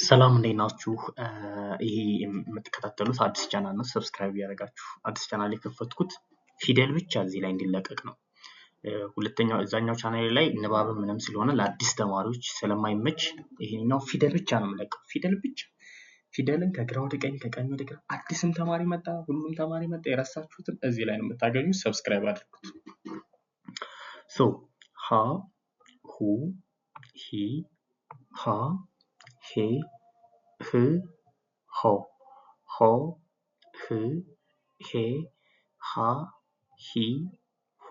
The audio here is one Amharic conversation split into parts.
ሰላም እንዴት ናችሁ? ይሄ የምትከታተሉት አዲስ ቻናል ነው። Subscribe ያደረጋችሁ አዲስ ቻናል የከፈትኩት ፊደል ብቻ እዚህ ላይ እንዲለቀቅ ነው። ሁለተኛው እዛኛው ቻናል ላይ ንባብ ምንም ስለሆነ ለአዲስ ተማሪዎች ስለማይመች ይሄኛው ፊደል ብቻ ነው የምለቀው። ፊደል ብቻ ፊደልን ከግራ ወደ ቀኝ ከቀኝ ወደ ግራ አዲስም ተማሪ መጣ ሁሉም ተማሪ መጣ የረሳችሁትን እዚህ ላይ ነው የምታገኙት። Subscribe አድርጉት። So ሀ ሁ ሂ ሃ ሄ ህ ሆ ሆ ህ ሄ ሃ ሂ ሁ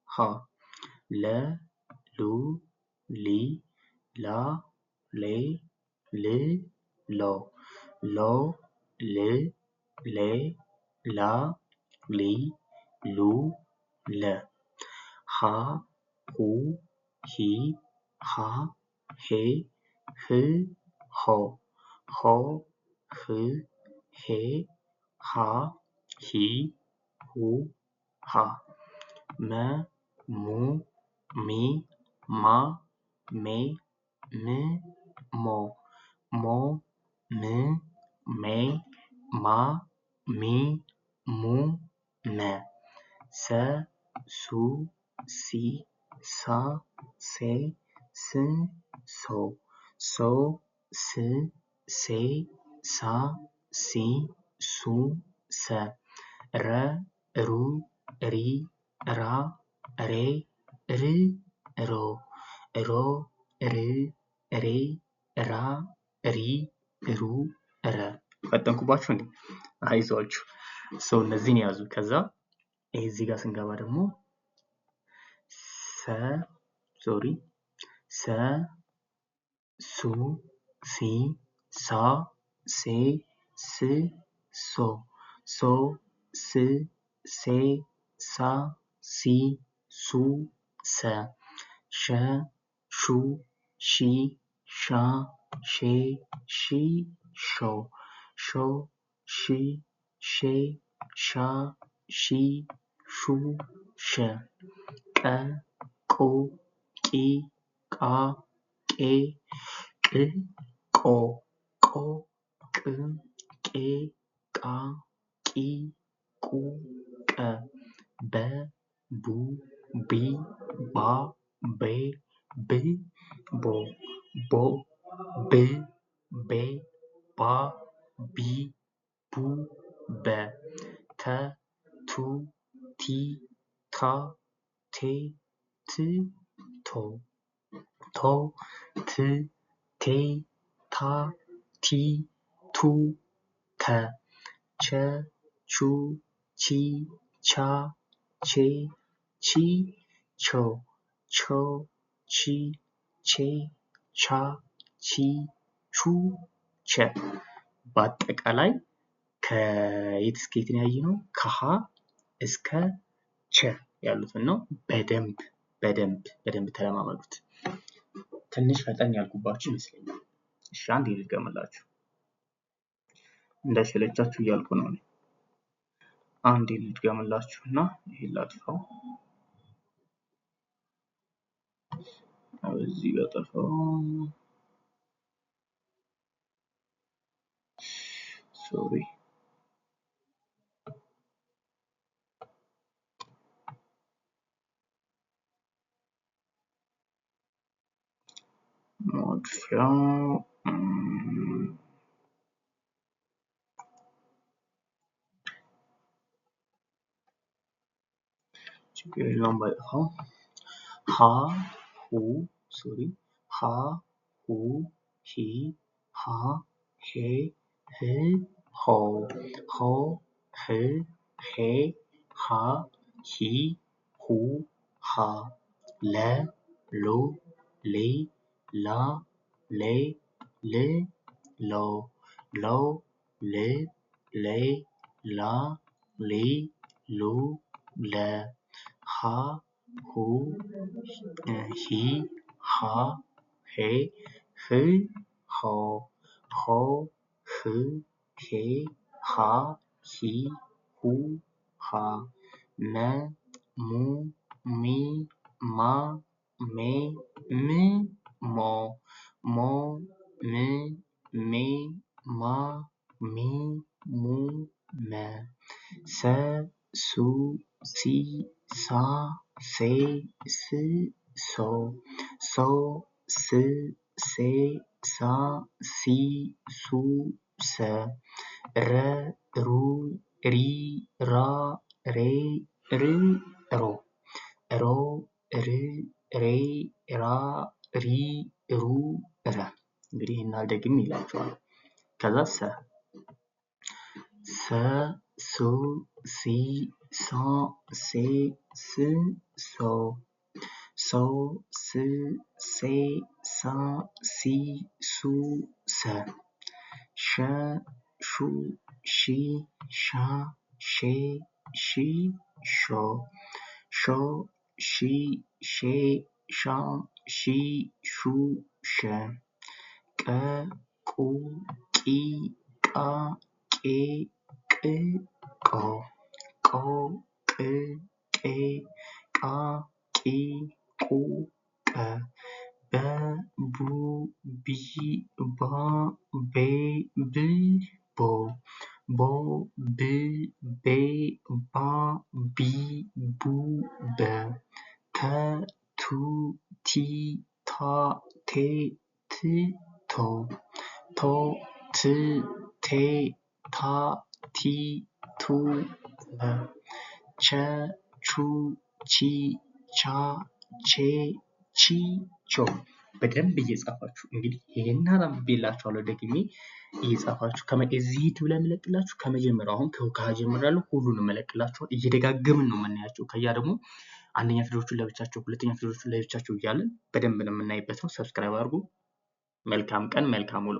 ሃ ለ ሉ ሊ ላ ሌ ል ሎ ሎ ል ሌ ላ ሊ ሉ ለ ሃ ሁ ሂ ሃ ሄ ህ ሆ ሆ ህ ሄ ሃ ሂ ሁ ሃ መ ሙ ሚ ማ ሜ ም ሞ ሞ ም ሜ ማ ሚ ሙ መ ሰ ሱ ሲ ሳ ሴ ስ ሶ ሶ ስ ሴ ሳ ሲ ሱ ሰ ረ ሩ ሪ ራ ሬ ር ሮ ሮ ር ሬ ራ ሪ ሩ ረ። ፈጠንኩባችሁ እንዴ? አይዟችሁ። ሰው እነዚህን ያዙ። ከዛ ይሄ እዚህ ጋር ስንገባ ደግሞ ሰ sorry ሰ ሱ ሲ ሳ ሴ ስ ሶ ሶ ስ ሴ ሳ ሲ ሱ ሰ ሸ ሹ ሺ ሻ ሼ ሺ ሾ ሾ ሽ ሼ ሻ ሺ ሹ ሸ ቀ ቁ ቂ ቃ ቄ ቅ ቆ ቆ ቅ ቄ ቃ ቂ ቁ ቀ በ ቡ ቢ ባ ቤ ብ ቦ ቦ ብ ቤ ባ ቢ ቡ በ ተ ቱ ቲ ታ ቴ ት ቶ ቶ ት ቴ ታ ቲ ቱ ተ ቸ ቹ ቺ ቻ ቼ ቺ ቾ ቾ ቺ ቼ ቻ ቺ ቹ ቸ። በአጠቃላይ ከየት እስከ የት ነው ያየነው? ከሀ እስከ ቸ ያሉትን ነው። በደንብ በደንብ በደንብ ተለማመዱት። ትንሽ ፈጠን ያልኩባችሁ ይመስለኛል። እሺ አንዴ ልድገምላችሁ እንዳይሰለቻችሁ እያልኩ ነው። አንዴ ልድገምላችሁና ይሄን ላጥፋው። እዚህ ጋር ጠፋው። ሶሪ ማጥፊያው ችግር የለውም ባይጠፋው። ሀ ሁ ሶሪ ሀ ሁ ሂ ሃ ሄ ህ ሆ ሆ ህ ሄ ሃ ሂ ሁ ሃ ለ ሉ ሊ ላ ሌ ል ሎ ሎ ል ሌ ላ ሊ ሉ ለ ሃ ሁ ሂ ሃ ሄ ህ ሆ ሆ ህ ሄ ሃ ሂ ሁ ሃ መ ሙ ሚ ማ ሜ ም ሞ ሞ ም ሜ ማ ሚ ሙ መ ሰ ሱ ሲ ሳ ሴ ስ ሶ ሶ ስ ሴ ሳ ሲ ሱ ሰ ረ ሩ ሪ ራ ሬ ር ሮ ሮ ር ሬ ራ ሪ ሩ ረ። እንግዲህ ይህን አልደግም ይላችኋል። ከዛ ሰ ሰ ሱ ሲ ሳ ሴ ስ ሶ ሶ ስ ሴ ሳ ሲ ሱ ሰ ሸ ሹ ሺ ሻ ሼ ሺ ሾ ሾ ሺ ሼ ሻ ሺ ሹ ሸ ቀ ቁ ቂ ቃ ቄ ቅ ቆ ቆ ቅ ቄ ቃ ቂ ቁ ቀ በ ቡ ቢ ባ ቤ ብ ቦ ቦ ብ ቤ ባ ቢ ቡ በ ተ ቱ ቲ ታ ቴ ት ቶ ቶ ት ቴ ታ ቲ ቱ ተ ቸ ቹ ቺ ቻ ቼ ቺ ቾ። በደንብ እየጻፋችሁ እንግዲህ ይሄን አላንብቤላችኋለሁ ደግሜ እየጻፋችሁ እዚህ ዩቲዩብ ላይ የምለቅላችሁ ከመጀመሪያው አሁን ከሀ ጀምሬያለሁ። ሁሉንም እለቅላችኋለሁ። እየደጋገምን ነው የምናያቸው። ከያ ደግሞ አንደኛ ፊደሎቹን ለብቻቸው፣ ሁለተኛ ፊደሎቹን ለብቻቸው እያለን በደንብ ነው የምናይበት ነው። subscribe አድርጉ። መልካም ቀን፣ መልካም ውሎ።